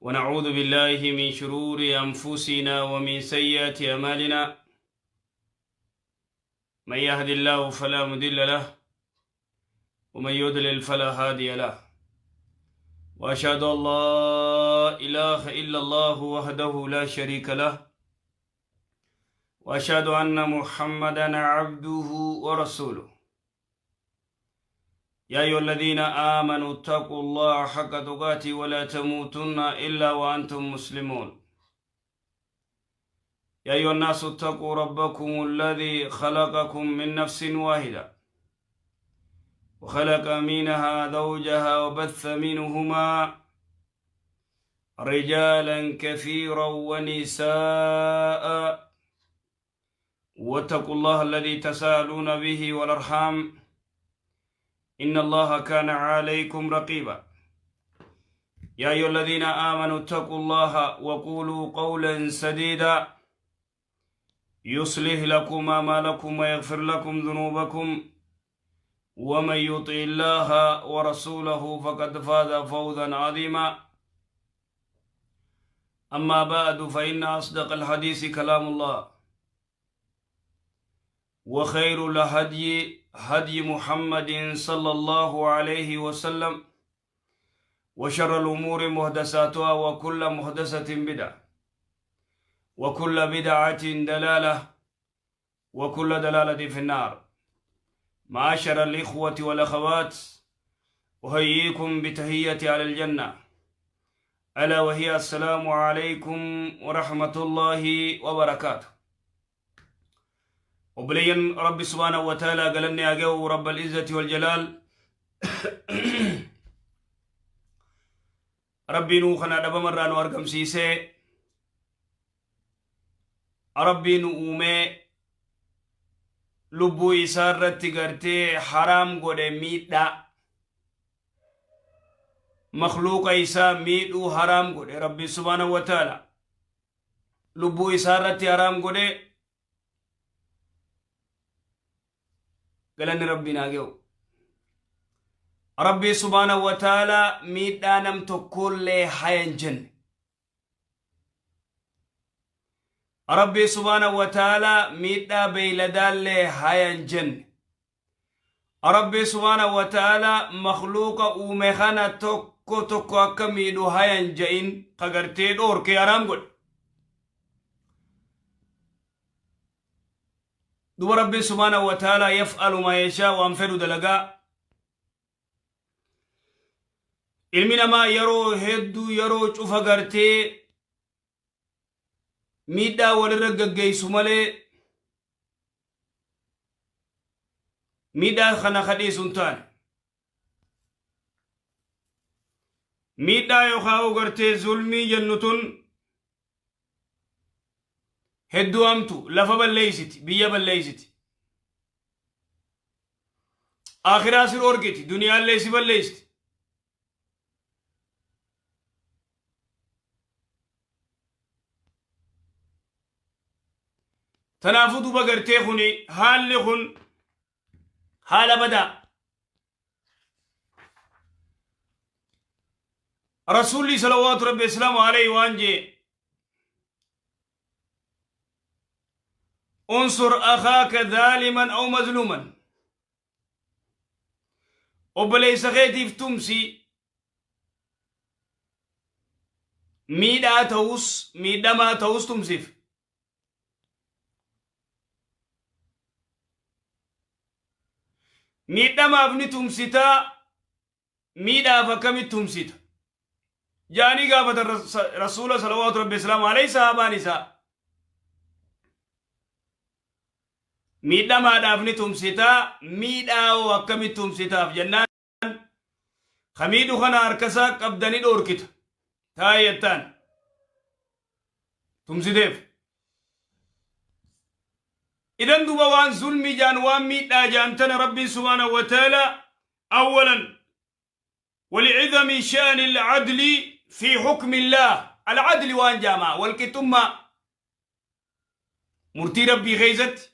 ونعوذ بالله من شرور أنفسنا ومن سيئات أعمالنا. من يهد الله فلا مضل له ومن يضلل فلا هادي له، وأشهد أن لا إله إلا الله وحده لا شريك له، وأشهد أن محمدا عبده ورسوله. يا أيها الذين آمنوا اتقوا الله حق تقاته ولا تموتن إلا وأنتم مسلمون. يا أيها الناس اتقوا ربكم الذي خلقكم من نفس واحدة وخلق منها زوجها وبث منهما رجالا كثيرا ونساء، واتقوا الله الذي تساءلون به والأرحام إن الله كان عليكم رقيبا. يا أيها الذين آمنوا اتقوا الله وقولوا قولا سديدا يصلح لكم أعمالكم ويغفر لكم ذنوبكم، ومن يطع الله ورسوله فقد فاز فوزا عظيما. أما بعد، فإن أصدق الحديث كلام الله، وخير الهدي هدي محمد صلى الله عليه وسلم، وشر الأمور محدثاتها، وكل محدثة بدعة، وكل بدعة دلالة، وكل دلالة في النار. معاشر الإخوة والأخوات، أحييكم بتحية أهل الجنة، ألا وهي السلام عليكم ورحمة الله وبركاته. Obboleeyyan Rabbi سبحانه وتعالى, galanni haa ga'u رب العزة والجلال. Rabbii nuu kana dhabamarraa nu argamsiisee, Rabbii nu uumee lubbuu isaa irratti gartee haraam godhe miidhaa, makluuqa isaa miidhuu haraam godhe. Rabbi سبحانه وتعالى lubbuu isaa irratti haraam godhe. Galanni Rabbiin haa ga'u. Rabbii سبحانه وتعالى miidhaa nam tokkollee hayan jenne. Rabbii سبحانه وتعالى miidhaa beeyladaallee hayan jenne. Rabbii سبحانه وتعالى makluuqa uume kana tokko tokko akka miidhu hayan je'in kagartee dhoorkee haraam godhe. Duba Rabbiin سبحانه وتعالى يفعل ما يشاء, waan fedhu dalagaa. Ilmi namaa yeroo hedduu, yeroo cufa gartee miidhaa walirra gaggeessu malee miidhaa kana kadhiisu hin taane. Miidhaa yookaan gartee zulmii jennu tun hedduu hamtu. Lafa balleeysiti, biyya balleeysiti, akhiraa si dhorkiti, duniyaallee si balleeysiti. Tanaafuu duba gartee kuni haalli kun haala badaa. Rasuulli صلوات ربي وسلامه عليه waan jee: انصر أخاك ظالما أو مظلوما. Obboleessa keetiif tumsi, miidhaa ta'us miidhamaa ta'us tumsiif. Miidhamaaf ni tumsitaa, miidhaaf akkamitti tumsita jaanii gaafatan Rasuula صلوات ربي وسلامه عليه sahaabaan isaa. Miidhamaadhaaf ni tumsitaa, miidhaa hoo akkamitti tumsitaaf jennaan, kamiidhu kana harkasaa qabdanii dhoorkita taa'ee jettaan tumsiteef. Idan duba waan zulmii jaan, waan miidhaa jaan tana Rabbiin سبحانه وتعالى أولا ولعظم شأن العدل في حكم الله. العدل waan jaamaa walqixxummaa murtii Rabbii keeysatti,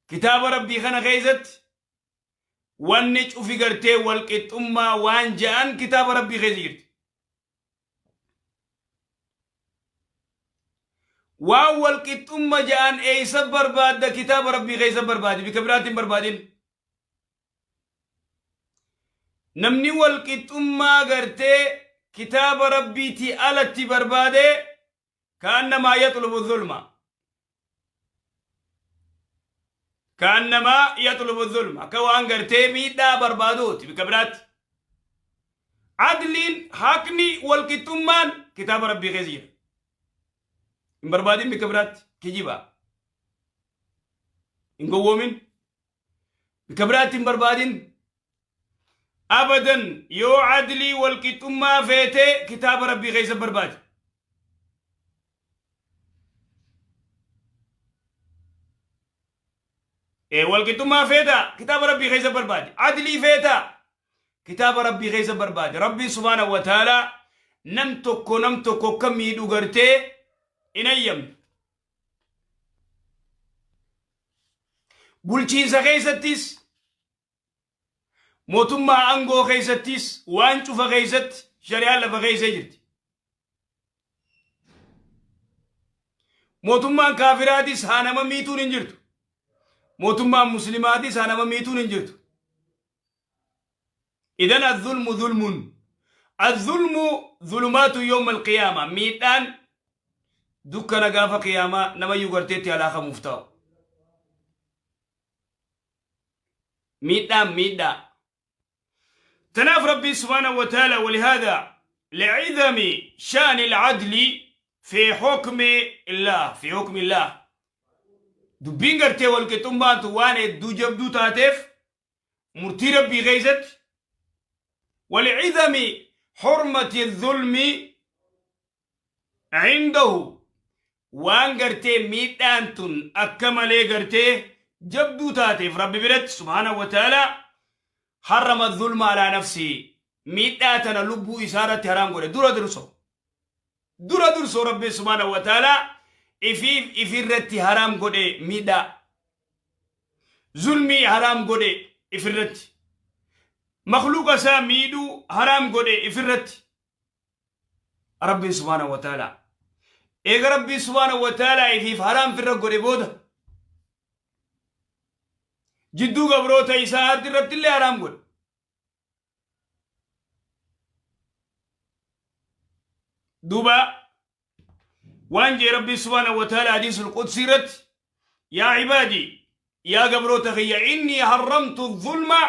kitaaba Rabbii kana keeysatti wanni cufi gartee walqixxummaa waan ja'an kitaaba Rabbii keessa jirti. Waan walqixxumma ja'an eeysa barbaadda? Kitaaba Rabbii keeysa barbaadi, bika biraatti hin barbaadin. Namni walqixxummaa gartee kitaaba Rabbiitii alatti barbaade ka'annamaa yaxlubu zulma. Ka'annamaa yaxlubu zulma. Akka waan gartee miidhaa barbaaduuti bika biraatti. Adliin, haqni, walqixxummaan kitaaba Rabbii keessa jira. Hin barbaadin bikka biraatti, kijiba. Hin gowwoomin. Bikka biraatti hin barbaadin. Abadan, yoo adlii walqixxummaa feete kitaaba Rabbii keessa barbaadi. Ee, walqixxummaa feeta, kitaaba Rabbii keessa barbaadi. Adlii feeta, kitaaba Rabbii keessa barbaadi. Rabbiin subhaanahu wa ta'aalaa nam tokko nam tokko akka miidhu gartee hin hayyamne. Bulchiinsa keessattis, mootummaa aangoo keessattis, waan cufa keessatti shari'aan lafa keessee jirti. Mootummaan kaafiraatis haa nama miituun hin jirtu. Mootummaan muslimaatis haa nama miituun hin jirtu. Idan azzulmu zulmun. Azzulmu zulumaatu yawma alqiyaama. Miidhaan dukkana gaafa qiyaamaa namayyuu garteetti halaakamuuf ta'u. Miidhaan miidhaa. Tanaaf Rabbiin subhaanahu wa ta'ala walihaada li'idami sha'ni al-adli fi hukmi illaah, fi hukmi illaah. Dubbiin gartee walqixxummaan tun waan hedduu jabduu taateef murtii Rabbii keessatti, wali'idami hurmati dhulmi indahu, waan gartee miidhaan tun akka malee gartee jabduu taateef Rabbi biratti subhaanahu wa ta'ala harrama dhulma alaa nafsii, miidhaa tana lubbuu isaa irratti haraam godhe. Dura dursoo Rabbi subhaanahu wa ta'ala ifiif ifirratti haraam godhe, miidhaa zulmii haraam godhe ifirratti, makluuqa isaa miidhuu haraam godhe ifirratti Rabbiin subhaanahu wa ta'ala. Eega Rabbiin subhaanahu wa ta'ala ifiif haraam firra godhe booda jidduu gabroota isaa irratti illee haraam godhe. Duuba waan jee Rabbiin subhaanahu wa ta'ala hadiisul qudsii irratti: yaa cibaadii, yaa gabroota kiyya, innii harramtu zulma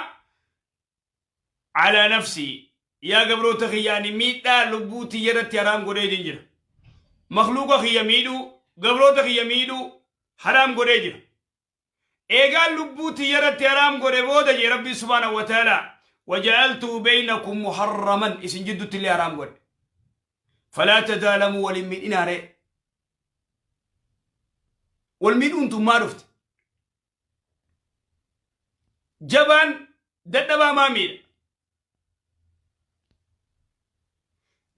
calaa nafsii, yaa gabroota kiyya, ani miidhaa lubbuu tiyya irratti haraam godheetiin jira. Makluuqa kiyya miidhuu, gabroota kiyya miidhuu haraam godhee jira. Eegaan lubbuu tiyya irratti haraam godhe booda, jee Rabbiin subhaanahu wa ta'ala, waja'altuu beeynakum muharraman, isin jiddutti illee haraam godhe. Falaa tadaalamuu, waliin miidhinaa ree. Wal miidhuun tun maa dhufte? Jabaan dadhabaa maa miidha?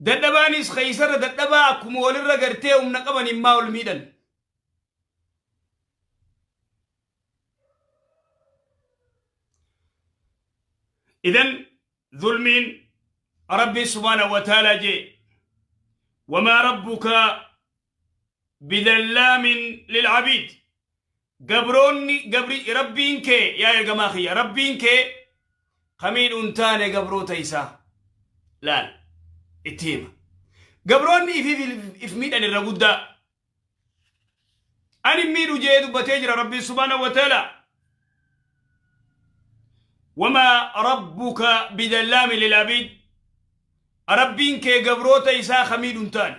Dadhabaanis keeysarra dadhabaa akkuma walirra gartee humna qabaniin maa wal miidhan? Idan zulmiin Rabbiin subhaanahu wa ta'aalaa jee: wamaa rabbuka bidallaamin lilcabiid. Gabroonni gabri Rabbiin kee, yaa ergamaa kiyya, Rabbiin kee kamiidhu hin taane gabroota isaa. Laal, itti hima. Gabroonni ifiif if miidhan irra guddaa. Ani miidhu jee dubbatee jira Rabbiin subhaanahu wa ta'ala. Wamaa rabbuka bidallaami lil'abiid. Rabbiin kee gabroota isaa kamiidhu hin taane.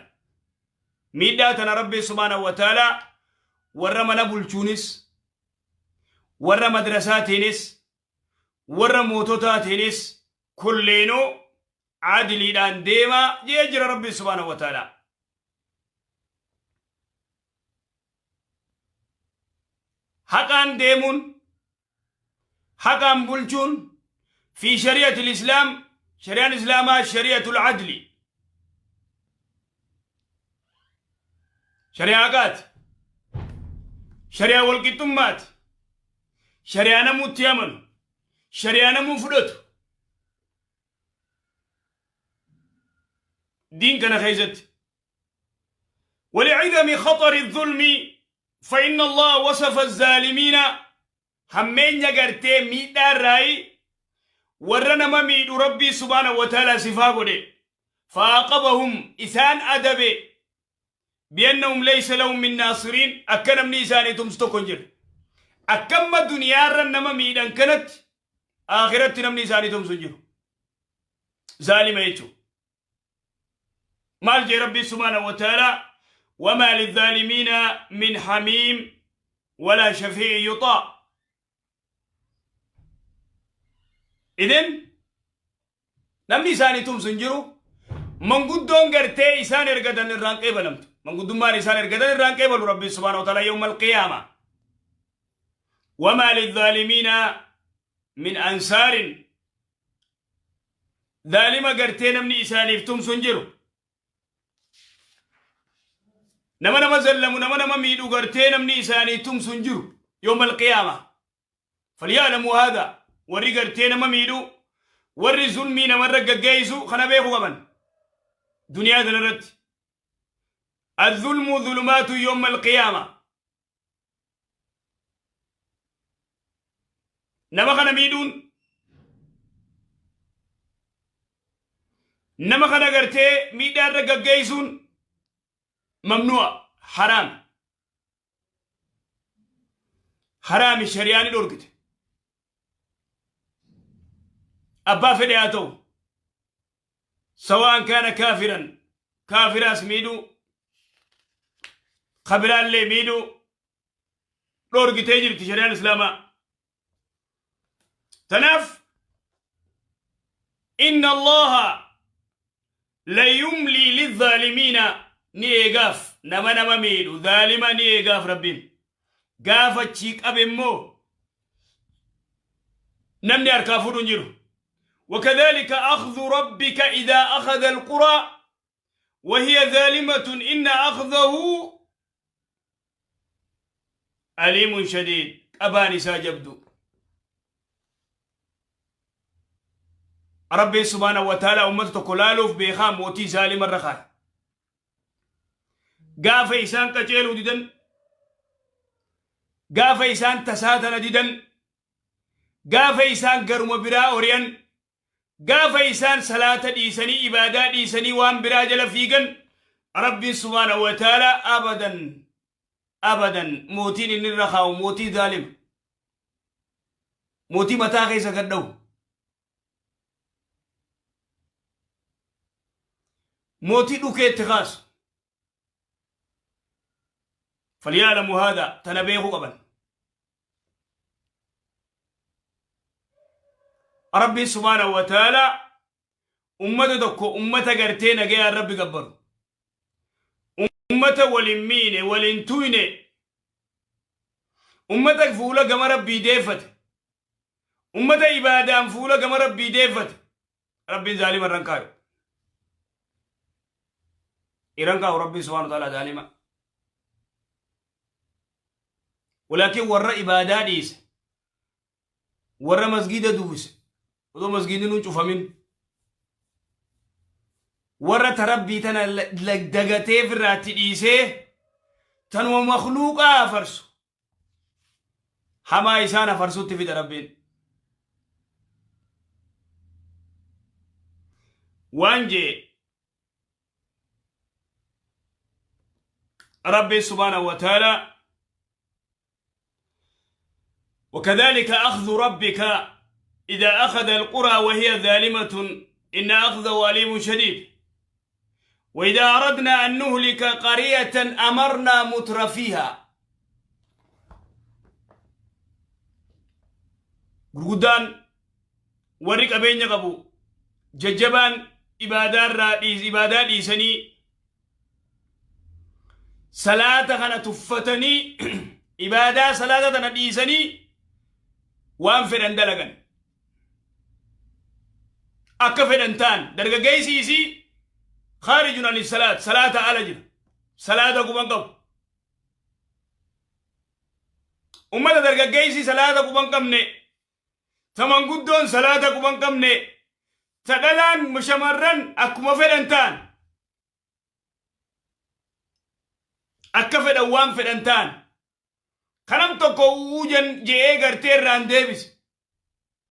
Miidhaa tana Rabbiin subhaanahu wa ta'ala warra mana bulchuunis, warra madrasaatiinis, warra moototaatiinis kulleenuu adiliidhaan deemaa jee jira Rabbiin subhaanahu wa ta'ala. Haqaan deemuun, haqaan bulchuun fi shari'atul islaam, shari'aan islaamaa shari'atul adli, shari'aa haqaati, shari'aa walqixxummaati, shari'aa namuutti amanu, shari'aa namuu fudhatu. Diin kana keessatti ولعدم خطر الظلم فإن الله وصف الظالمين hammeenya gartee miidhaa irraayi warra nama miidhu Rabbii subhaanahu wa ta'aalaa sifaa godhe. Faaqabahum isaan adabe bi'annahum laysa lahum min naasiriin akka namni isaanii tumsu tokko hin jirre. Akkamma duniyaarra nama miidhan kanatti akhiratti namni isaanii tumsu hin jiru. Zaalima jechuudha. Maal jee Rabbii subhaanahu wa ta'aalaa? Wamaa lizzaalimiina min hamiim walaa shafii'in yuxaa. Idin namni isaanii tumsu hin jiru. Manguddoon gartee isaan ergatan irraan qeebalamtu. Manguddummaan isaan ergatan irraan qeebalu Rabbiin subhaanahu wa ta'aalaa yawmal qiyaama. Wamaa lizzaalimiina min ansaarin. Zaalima gartee namni isaaniif tumsu hin jiru. Nama nama zallamu, nama nama miidhu gartee namni isaanii tumsu hin jiru yawmal qiyaama. Falyaalamu haadha, warri gartee nama miidhu, warri zulmii namarra gaggeessu kana beeku qaban. Duniyaa kanarratti. Azzulmu zulumaatu yawmal qiyaama. Nama kana miidhuun, nama kana gartee miidhaa irra gaggeessuun mamnu'a, haraam. Haraami, shari'aa ni dhorkite. Abbaa fedhe haa ta'u. Sawaan kaana kaafiran, kaafiraas miidhuu, kabiraallee miidhuu dhorkitee jirti shari'aan islaamaa. Tanaaf inna Allaha la yumlii lizzaalimiina, ni eegaaf nama nama miidhu, zaalima ni eegaaf Rabbiin. Gaafa achii qabe immoo namni harkaa fuudhu hin jiru. وكذلك أخذ ربك إذا أخذ القرى وهي ظالمة إن أخذه أليم شديد. Qabaan isaa jabdu. Rabbiin subhaanahu wa ta'ala ummata tokko laaluuf beekaa mootii zaalima irra kaaya. Gaafa isaan qaceeluu didan, gaafa isaan tasaatana didan, gaafa isaan garuma biraa ori'an, gaafa isaan salaata dhiisanii, ibaadaa dhiisanii waan biraa jala fiigan, Rabbiin subhaanahu wa ta'ala abadan abadan mootiin inni irra kaa'u mootii zaalima, mootii mataa keessa gad dha'u, mootii dhukeetti kaasu. Falyaalamu haadha, tana beekuu qaban. Rabbiin subhaanahu wa ta'ala ummata tokko, ummata gartee nagayaan Rabbi gabbaru, ummata walin miine, walin tuyne, ummata fuula gama Rabbii deeffate, ummata ibaadaan fuula gama Rabbii deeffate, Rabbiin zaalima irran kaayu. Irran kaayu Rabbiin subhaanahu wa ta'ala zaalima. Walaakin warra ibaadaa dhiise, warra masgiida duuse odoo masgiidni nun cufamin, warra ta Rabbii tana dagatee firraatti dhiisee tanuma makluuqaa afarsu, hamaa isaan afarsutti fida Rabbiin. Waan jee Rabbi subhaanahu wa ta'ala: وكذلك أخذ ربك إذا أخذ القرى وهي ظالمة إن أخذه أليم شديد. وإذا أردنا أن نهلك قرية أمرنا مترفيها. Gurguddaan warri qabeenya qabu jajjabaan ibaadaarraa ibaadaa dhiisanii, salaata kana tuffatanii, ibaadaa salaata tana dhiisanii waan fedhan dalagan, akka fedhan ta'an. Dargaggeessi isii khaarijun ani salaat, salaata ala jira, salaata quban qabu. Ummata dargaggeessi salaata quban qabne, ta manguddoon salaata quban qabne, ta dhalaan shamarran akkuma fedhan ta'an. Akka fedhan waan fedhan ta'an. Kanam tokko u'uu je'ee gartee irraan deebise.